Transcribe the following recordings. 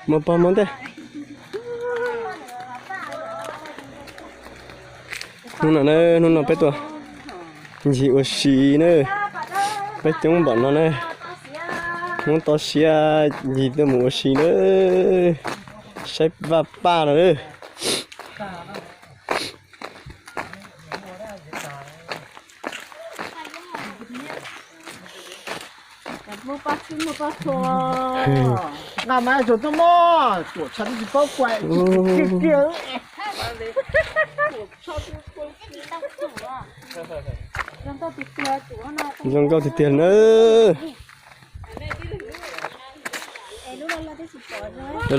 Muaj pog muab ntej. Hnub no na, hnub no peb tuaj ncig ua si na. Peb coob npaum no na. Hmoob toj siab ncig tuaj mus ua si na. Saib vaj paj no na. Zoo nkauj tiag tiag na.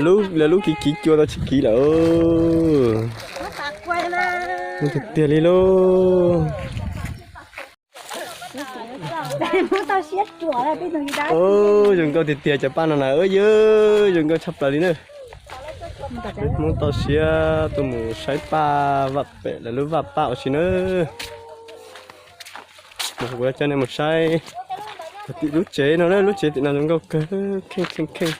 Lawv lub kiv kiv cua tau tsis kiv lawm. Tiag tiag li lauj. Zoo nkauj tiag tiag cov paj no na, yog zoo nkauj tshaj plaws li na. Hmoob toj siab tuaj mus saib paj vaj pem lawv lub vaj paj ua si na. Kuv coj nej mus saib tim lub tsev no na, lub tsev tim no zoo nkauj kawg, kheej kheej kheej.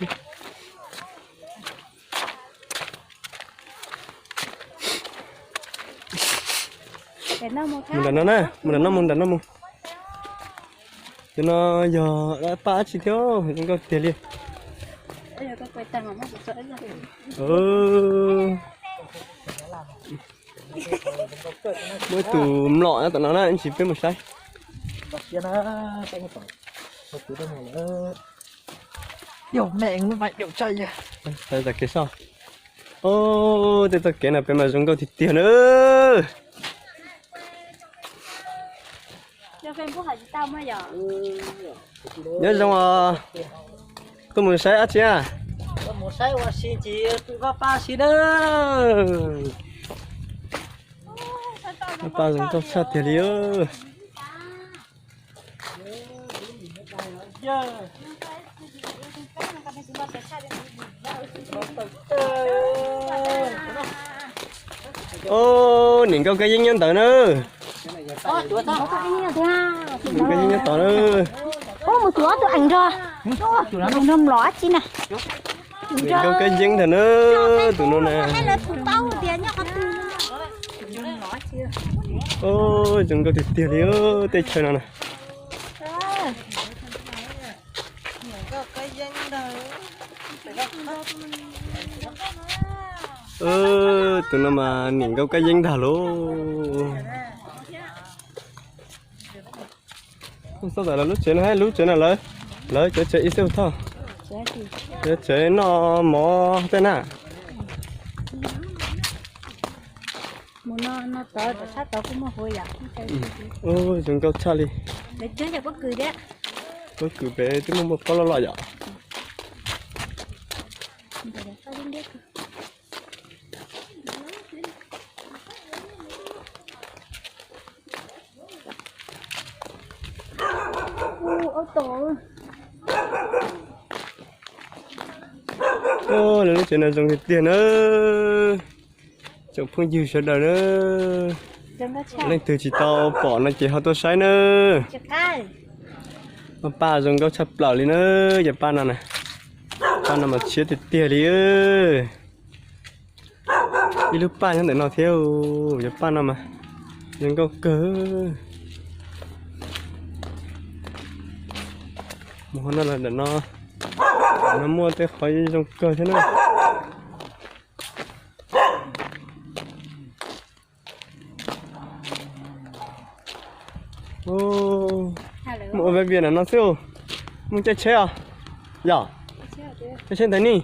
Mus nram no na, mus nram no, mus nram no mus. Cov no yog paj dab tsi thiab, zoo nkauj tiag li. Muaj ib tug mlom nyob tom no na, ib ntsis peb mus saib. Saib txoj kev so. Tej txoj kev no peb mas zoo nkauj tiag tiag na. Nyob zoo os. Tuaj mus saib dab tsi a? Mus saib ua si ntsis pw vaj paj si na. Vaj paj zoo nkauj tshaj tiag li. Ub, niam nkauj kab yeeb nyob ntawd na. Niam nkauj kab yeeb nyob tod na. Ub, mus tus ob tug eem nrog, eem nrog mlom dab tsi na. Niam nkauj kab yeeb ntag na, tus no na. Ub, zoo nkauj tiag tiag li tej chaw no na. Tus no mas niam nkauj kab yeeb ntag lauj. Xauj tawm lawv lub tsev no, lub tsev no lawv, lawv cov tsev ib xub thoj, cov tsev noj mov tej na. Zoo nkauj tshaj li. Pob kws pem twb muaj muaj pob loj loj yom. Lawv lub tsev no zoo tiag tiag na. Tsoom phooj ywg sawv daws na, leej twg tsis tau pom no ces ho tuaj saib na. Paj zoo nkauj tshaj plaws li na, cov paj no na. Paj no mas tshiab tiag tiag li. Ib lub paj nyob ntawm no thiab, cov paj no mas zoo nkauj kawg. Mus hauv no los ntawm no, no muaj tej qhov zoo kawg thiab na. Mus ua viaj vias ntawm no xwb. Mus caij tsheb os? Yog, caij tsheb ntawd ni.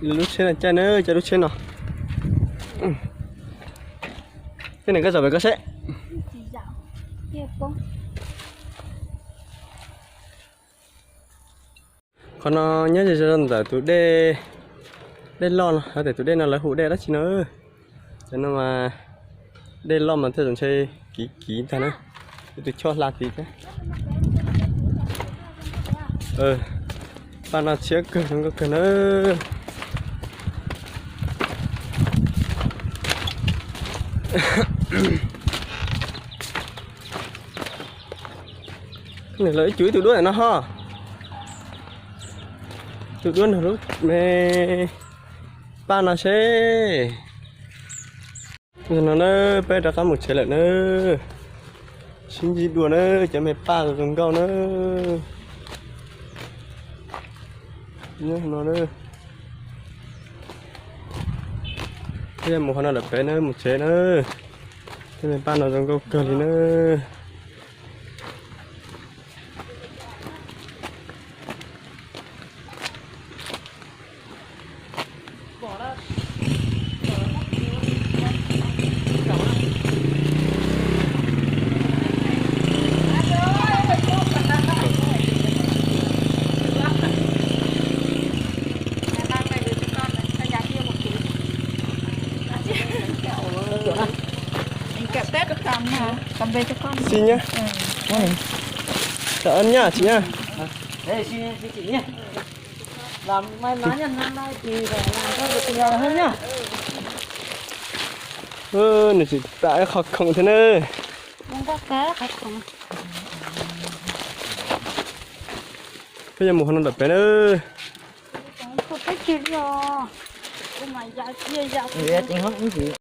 Lub tsheb no caij na, caij lub tsheb no. Tej niam koj zaum pem koj seb. Qhov no nyob ze ze ntawm tus dej, dej loj no, hos tias tus dej no lawv hu dej dab tsi no. Cov no mas dej loj mas thiaj tseem ntshe kiv kiv ntag na. Ib tus choj hla tid thiab. Paj no tshiab kawg, zoo nkauj kawg na. Nws lawv ib cuv ib tug duab no ho. Tus duab nrog lub me paj no seb. Yog no na, peb rov qab mus tsev lawm na. Sib ntsib dua na, cov me paj zoo nkauj na. Nyob no na. Peb mus qhov no lawm peb na, mus tsev na. Cov me paj no zoo nkauj kawg li na. Xi nyab. Cảm ơn nha chị nha. Nws tsis tas ib qho khoom thiab na. Peb yuav mus qhov no lawm peb na.